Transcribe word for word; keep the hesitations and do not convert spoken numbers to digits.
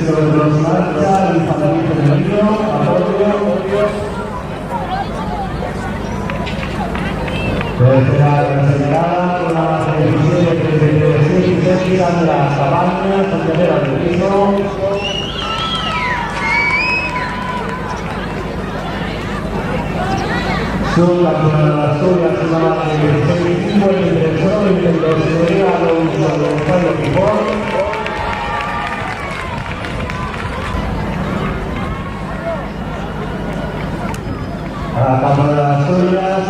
Marcha, infantil femenino, apoyo. Tercera clasificada con la diecisiete treinta y tres, Sandra Cabañas, Santiago del Piso. Subcampeona de Asturias, una marca de dieciséis cincuenta y tres, solo intentó, se veía a los, a los Pablo Pijón. A la campeona de Asturias,